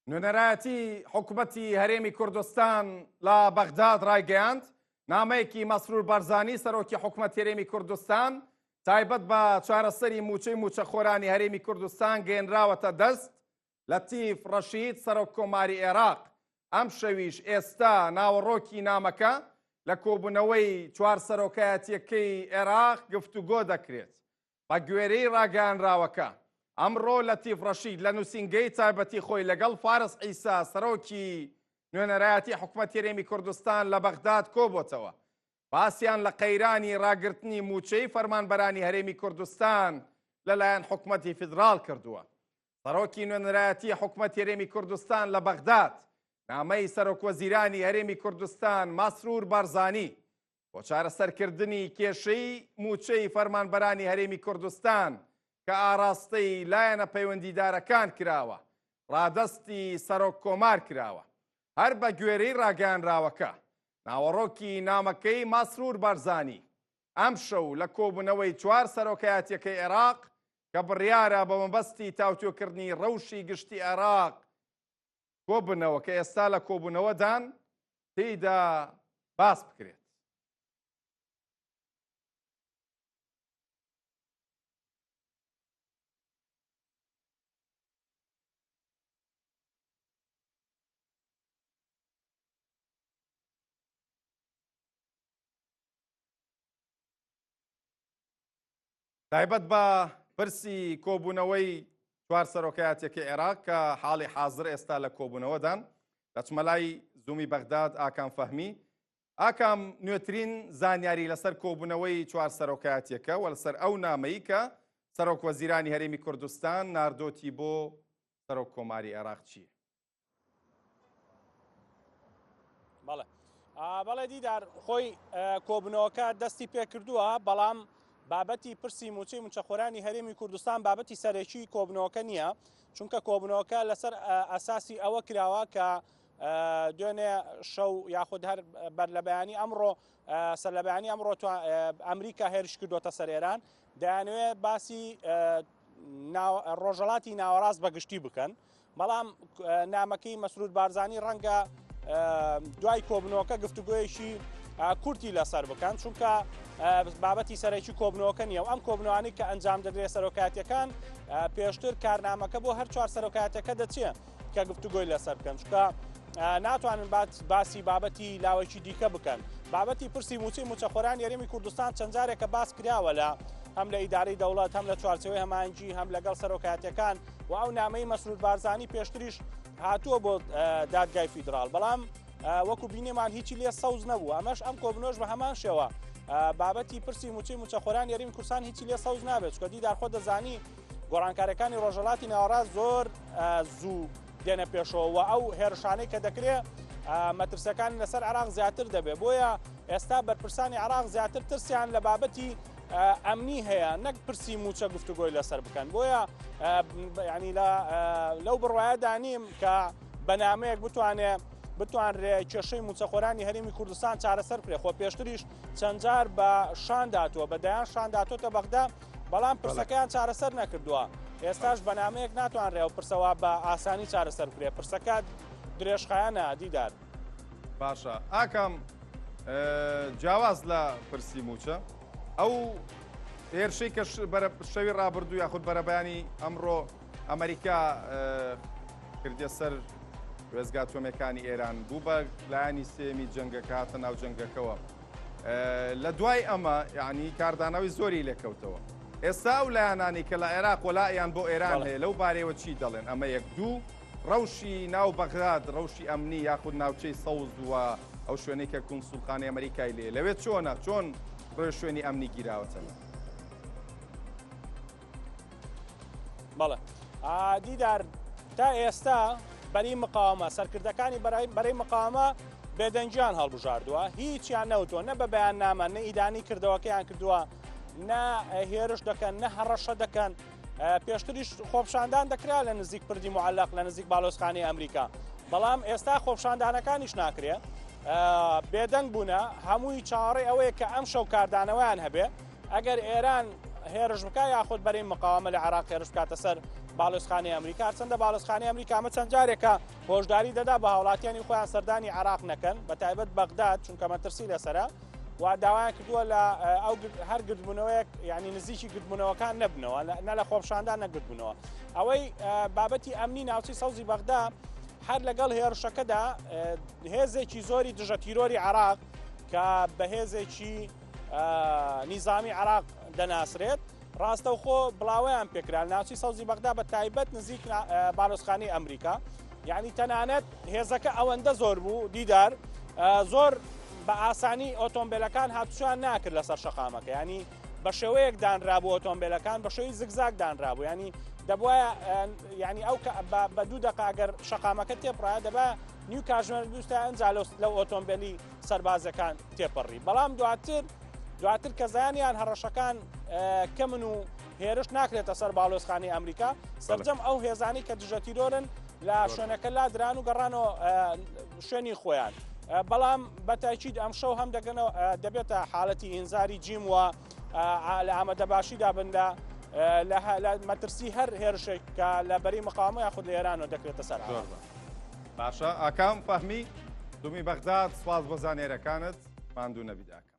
نوێنەرایەتی حکومەتی هەرێمی کوردستان لە بەغداد ڕایگەیاند، نامەیەکی مەسرور بارزانی سەرۆکی حکومەت هەرێمی کوردستان تایبەت بە چارەسەری مووچەی مووچەخۆرانی هەرێمی کوردستان گەیەنراوەتە دەست لەتیف ڕەشید سەرۆک کۆماری عێراق. ئەمشەویش ئێستا ناوەڕۆکی نامەکە لە کۆبوونەوەی چوارسەرۆکایەتییەکەی عێراق گفتوگۆ دەکرێت. بەگوێرەی ڕاگەیانراوەکە، ئەمڕۆ لەتیف ڕەشید لە نووسینگەی تایبەتی خۆی لەگەڵ فارس عیسا سەرۆکی نوێنەرایەتی حکومەتی هەرێمی کوردستان لە بەغداد کۆبۆتەوە، باسیان لە قەیرانی ڕاگرتنی مووچەی فەرمانبەرانی هەرێمی کوردستان لەلایەن حکومەتی فیدراڵ کردووە. سەرۆکی نوێنەرایەتی حکومەتی هەرێمی کوردستان لە بەغداد نامەی سەرۆکوەزیرانی هەرێمی کوردستان مەسرور بارزانی بۆ چارەسەرکردنی کێشەی مووچەی فەرمانبەرانی هەرێمی کوردستان کە ئاراستەی لایەنە پەیوەندیدارەکان کراوە، ڕادەستی سەرۆک کۆمار کراوە. هەر بە گوێرەی ڕاگەیانراوەکە، ناوەڕۆکی نامەکەی مەسرور بارزانی ئەمشەو لە کۆبوونەوەی چوار سەرۆکایەتیەکەی عێراق کە بڕیارە بە مەبەستی تاوتوێکردنی ڕەوشی گشتی عێراق کۆببنەوە کە ئێستا لە کۆبوونەوەدان تێیدا باس بکرێت. تایبەت بە پرسی کۆبوونەوەی چوار سەرۆکایەتیەکەی عێراق کە حاڵی حازر ئێستا لە کۆبوونەوەدان، دەچمە لای زوومی بەغداد ئاکام فەهمی. ئاکام، نوێترین زانیاری لەسەر کۆبوونەوەی چوار سەرۆکایەتیەکە و لەسەر ئەو نامەی کە سەرۆک وەزیرانی هەرێمی کوردستان ناردۆتی بۆ سەرۆک کۆماری عێراق چییە؟ بەڵێ بەڵێ دیدار خۆی کۆبنەوەکە دەستی پێکردووە بەڵام بابەتی پرسی موچەی موچەخۆرانی هەرێمی کوردستان بابەتی سەرەکی کۆبنەوەکە نییە چونکە کۆبنەوەکە لەسەر ئەساسی ئەوە کراوە کە دوێنێ شەو یاخود هەر بەر لە بەیانی ئەمڕۆ سەر لە بەیانی ئەمڕۆ ئەمریکا هێرش کردوتە سەر ئێران دەیانوێ باسی ڕۆژەڵاتی ناوەڕاست بەگشتی بکەن بەڵام نامەکەی مەسرور بارزانی ڕەنگە دوای کۆبنەوەکە گفتوگۆیەکی کورتی لەسەر بکەن چونکە بابەتی سەرەکی کۆبنەوەکە نییە و ئەم کۆبنەوانی کە ئەنجام دەدرێت سەرۆکاتیەکان پێشتر کارنامەکە بۆ هەر چوار سەرۆکاتەکە دەچێت کە گفتوگۆی لەسەر بکەن چونکە ناتوانن باسی بابەتی لاوەکی دیکە بکەن بابەتی پرسی موچەی موچەخۆران یاریمی کوردستان چەند جارێکە باس کراوە لە هەم لە ئیدارەی دەوڵەت هەم لە چوارچەوەی هەمانجی هەم لەگەڵ سەرۆکاتەکان و ئەو نامەی مەسرور بارزانی پێشتریش هاتووە بۆ دادگای فیدراڵ بەڵام وەکو بینیمان هیچی لێ سەوز نەبوو ئەمەش ئەم کۆبنۆش بە هەمان شێوە بابەتی پرسی موچەی موچەخۆران یاریمی کوردستان هیچی لێ سەوز نابێت چکە دیدار خۆ دەزانی گۆڕانکارەکانی ڕۆژهەڵاتی ناوەڕاست زۆر زوو دێنە پێشەوە و ئەو هێرشانەی کە دەکرێت مەترسەکانی لەسەر عراق زیاتر دەبێت بۆیە ئێستا بەرپرسانی عراق زیاتر ترسیان لە بابەتی ئەمنی هەیە نەک پرسی موچە گفتوگۆی لەسەر بکەن بۆیە ینی لەو بڕواایەدا نیم کە بەنامەیەک بتوانێ بتوانرێ کێشەی موچەخۆرانی هەرێمی کوردستان چارەسەر بکرێ خۆ پێشتریش چەندجار بە شانداتوە بە دەیان شانداتۆتە بەغدا بەڵام پرسەکەیان چارەسەر نەکردووە ئێستاش بەنامەیەک ناتوانرێ و پرسەوە بە ئاسانی چارەسەر بکرێ پرسەکە درێژخایەنە دیدار. باشە ئاکام جیاواز لە پرسی موچە ئەو هێرشەی کە شەوی ڕابردوو یاخود بەرەبەیانی ئەمڕۆ ئەمریکا کردە سەر وێزگا تۆمەکانی ئێران بوو بە لایەنی سێمی جەنگەکە هاتە ناو جەنگەکەوە لە دوای ئەمە یعنی کاردانەوەی زۆری لێکەوتەوە ئێستا ئەو لایەنانی کە لە عێراق وەلایان بۆ ئێران هەیە لەو بارەیەوە چی دەڵێن ئەمە یەک دوو ڕەوشی ناو بەغداد، ڕەوشی ئەمنی یاخود ناوچەی سەوز و ئەو شوێنەی کە کونسوڵخانەی ئەمریکای لێیە لەوێ چۆنە؟ چۆن ڕێوشوێنی ئەمنی گیراوەتەوە؟ بەڵێ دیدار تا ئێستا بەری مقاومە سەرکردەکانی بەرەی مقاومە بێدەنگیان هەڵبژاردووە هیچیان نەوتووە نە بە بەیاننامە نە ئیدانی کردەوەکەیان کردووە نە هێرش دەکەن نە هەڕەشە دەکەن پێشتریش خۆپشاندان دەکرا لە نزیک پردی معلق لە نزیک باڵۆزخانەی ئەمریکا بەڵام ئێستا خۆپشاندانەکانیش ناکرێ بێدەنگ بوونە هەمووی چاوەڕێ ئەوەیە کە ئەم شەو کاردانەوەیان هەبێ ئەگەر ئێران هێرش بکە یاخود بەرەی مقاومە لە عراق هێرش بکاتە سەر باڵۆزخانەی ئەمریکا هەرچەندە باڵۆزخانەی ئەمریکا ئەمە چەند جارێکە هۆشداری دەدا بە هاوڵاتیانی خۆیان سەردانی عراق نەکەن بە تایبەت بەغداد چونکە مەترسی لەسرە و داوایان کردووە لە ئەو هەر گردبوونەوەیەک ینی نزیکی گردبوونەوەکان نەبنەوە نە لە خۆپشاندان نەگردبوونەوە ئەوەی بابەتی ئەمنی ناوچەی سەوزی بەغدا هەر لەگەڵ هێرشەکەدا هێزێکی زۆری دژە تیرۆری عراق کە بە هێزێکی نیزامی عراق دەناسرێت ڕاستەوخۆ بڵاوەیان پێکرا ناوچەی سەوزی بەغدا بە تایبەت نزیک باڵۆزخانەی ئەمریکا یعنی تەنانەت هێزەکە ئەوەندە زۆر بوو دیدار زۆر بە ئاسانی ئۆتۆمبیلەکان هاتوچیان ناکرد لەسەر شەقامەکە ینی بە شێوەیەک دانرابوو ئۆتۆمبیلەکان بە شێوەی زگزاک دانرابوو ینی دەبواە ینی ئەو بە دوو دقا ئەگەر شەقامەکە تێپڕایە دەبا نیو کاژمێر دووستە ئەنجا لەو ئۆتۆمبیلی سەربازەکان تێپەڕی بەڵام دواتر دواتر کە زانیان هەڕەشەکان کەمن و هێرش ناکرێتە سەر باڵۆزخانەی ئەمریکا سەرجەم ئەو هێزانی کە دژە تیرۆرن لە شوێنەکە لادران و گەڕانەوە شوێنی خۆیان. بەڵام بە تاکید ئەم شەو هەم دەگەنەوە دەبێتە حالەتی ئینزاری جیم و لە ئامادەباشیدا بن لە لە مەترسی هەر هێرشێک کە لە بەری مقاومە یاخود لە ئێرانەوە دەکرێتە سەر باشە ئاکام فەهمی دومی بەغداد سوپاس بۆ زانیاریەکانت ماندوو نەبیت ئاکام.